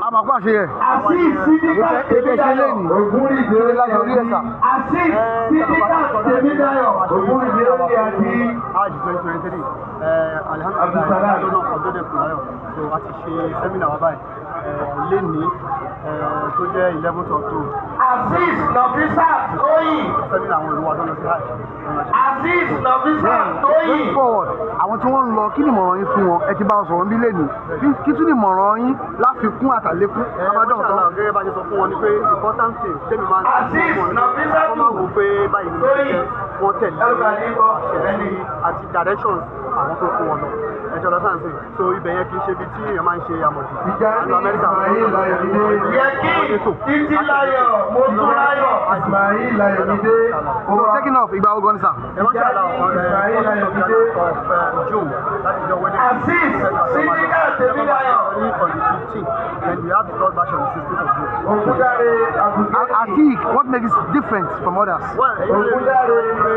Àmàkù àṣeyẹ. Azeez Sídíkà Ètò ìṣe Tèmídayọ̀ lẹ́nìí. Ògúnrìndé Kí ni láti orí ẹ̀ sà? Azeez Sídíkà Tèmídayọ̀ Ògúnrìndé ní àti Hajj 2023, Abdulsalam. Alhamdulillahi, ọdún náà ọdún dẹkùn láyọ̀. So a ti ṣe seminar wa báyìí lénìí tó jẹ́ 11th October. Azeez Nọfísà Tóyìn. Seminar àwọn èrò wa tó lọ sí Hajj. Azeez Nọfísà Tóyìn. Going forward, àwọn tí wọ́n ń lọ, kí ni ìmọ̀ràn yín fún wọn? Ẹ ti bá wọn sọ̀rọ̀ níbí lẹ́nìí. Kí tún ni ìmọ̀ràn yín láfikún àtàlékún abájọ́ Masha ọ̀tán? Allah, gẹ́gẹ́ bá ṣe sọ fún wọn ni pé important thing tẹ́mi máa ń sọ Azeez fún wọn ni Nọfísàtù wọ́n máa wò pé báyìí ni mo Tóyìn. fẹ́ wọ́n tẹ̀lé Ẹlùkàdé kọ́ àṣẹ àti directions àwọn tó kó wọn lọ. Ẹjọ́ lọ sáà ń sìn, so ibẹ̀ yẹn kì í ṣe ibi tí èèyàn máa ń ṣe àmọ̀jù. Tìjání Àlọ́ Amẹ́ríkà. Ismail Ayọ̀mídé. Yẹkí Títílayọ̀ Mọ́túnráyọ̀ Ismail Ayọ̀mídé. So taking off, ìgbà wo gan ni sà? Ẹ wọ́n ṣàlà Ismail Ayọ̀mídé. of June láti jọ wedding. Azeez Sídíkà Tèmídayọ̀. Ní on the 15, then we have the third batch on the 16th of June. Ògúndáre Abùgẹ́nì. Atik, what makes it different from others? Well, èyí lè rí Ògúndáre pé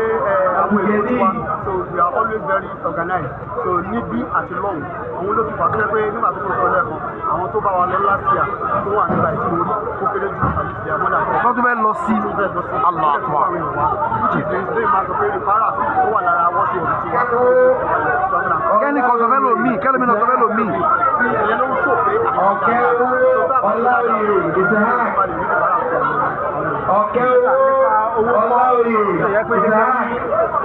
àwọn èrò tiwa, Abùgẹ́nì. so we are always very organized. So níbí àti lọ́hùn, òun ló fi fà tó yẹ pé nígbà tó ń sọ lẹ́ẹ̀kan, àwọn tó bá wa lọ last year tó wà nígbà tí mo rí, ó kéré jù, at least they are more than Tó tún fẹ́ lọ sí. tó fẹ́ lọ sí. Allah Akbar. Which is the reason máa sọ pé referrals ó wà lára wọ́ṣọ̀ òbí tiwa. Kẹ́ni kan sọ fẹ́ lò míì, kẹ́lómi náà sọ fẹ́ lò míì. Tí ìyẹn ló ń sọ pé Ọ̀kẹ́ Ọláoyè Isahak. Ọ̀kẹ́ Ọláoyè Isahak.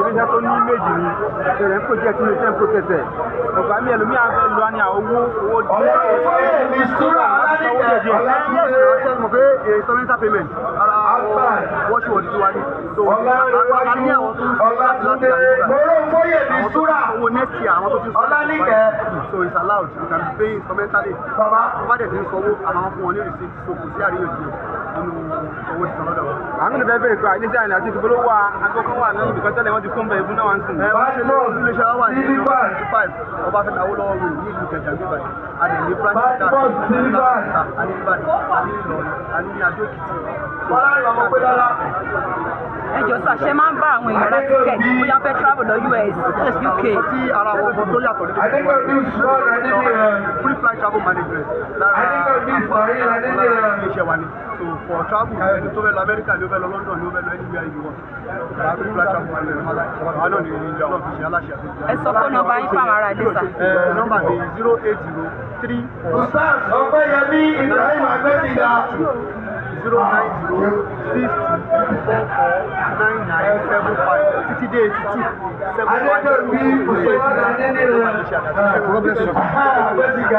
Iléeṣẹ́ tó ní méjì ni ìṣẹ̀lẹ̀ ń project, iléeṣẹ́ ń protect ẹ̀. Ọ̀gá mi, ẹlòmíà fẹ́ lọ ní àwọn owó owó. Ọláoyè Mistura Ọlánìkẹ́ Ọlátúndé. Mọ̀ pé installmental payment ara Alfred. wọ́ṣọ̀ òdì tiwa ni. So a ní àwọn tó ń sọ láti Ọlátúndé. Mọ́rọ́fóyè àwọn tó Mistura. ti sanwó next year, àwọn tó ti sanwó. Ọlánìkẹ́. So it's allowed, you can be paying installmentally. Bàbá. Tó bá dẹ̀ ti ń sanwó, a máa ń fún wọn ní receipt, so kò sí àríyànjiyàn nínú owó sísan lọ́dọ̀ wọn. Àwọn mìíràn fẹ́ bẹ̀rẹ̀ pé iléeṣẹ́ àyìnlá àti ìdìbò wà, akọ́kọ́ wà ní ibìkan tẹ́lẹ̀, wọ́n ti kó ń bẹ̀ ibú náà wá ń sìn. Ẹ wá ṣe lórí iléeṣẹ́ wa wà ní Silver. 25 Ọbáfẹ́mi Awólọ́wọ̀ Way ní ìlú Ìkẹjà níbí báyìí. A dẹ̀ ní branch Badmus Silver. A ní Ìbàdàn, a ní Ìlọrin, a ní Adó Èkìtì. Fọlárin ọmọ pé lọ́lá. Ẹ jọ̀ọ́ sà, ṣe máa ń bá àwọn èèyàn ra ticket bóyá fẹ́ travel lọ US, UK? Nǹkan tí ara àwọn ọkọ̀ tó yàtọ̀ nínú Adékọ̀bí Usman Adéníran. Free flight travel management lára Adékọ̀bí Ismail Adéníran. iléeṣẹ́ wa ni. So for travel, ẹni tó fẹ́ lọ Amẹ́ríkà ni ó fẹ́ lọ London ni ó fẹ́ lọ, anywhere you want, free flight travel management, àwọn náà ni Ọlọ́run fi ṣe aláṣẹ àti Ẹ sọ phone number yín fáwọn ará ilé sà. Ẹ nọ́mbà mi, 08034 Ustaz Ọpẹ́yẹmí Ibrahim Agbẹ́sìgá. 09062449975 títí dé 82 75. Adékọ̀bí Usman Adéníran. God bless you. Agbẹ́sìgá.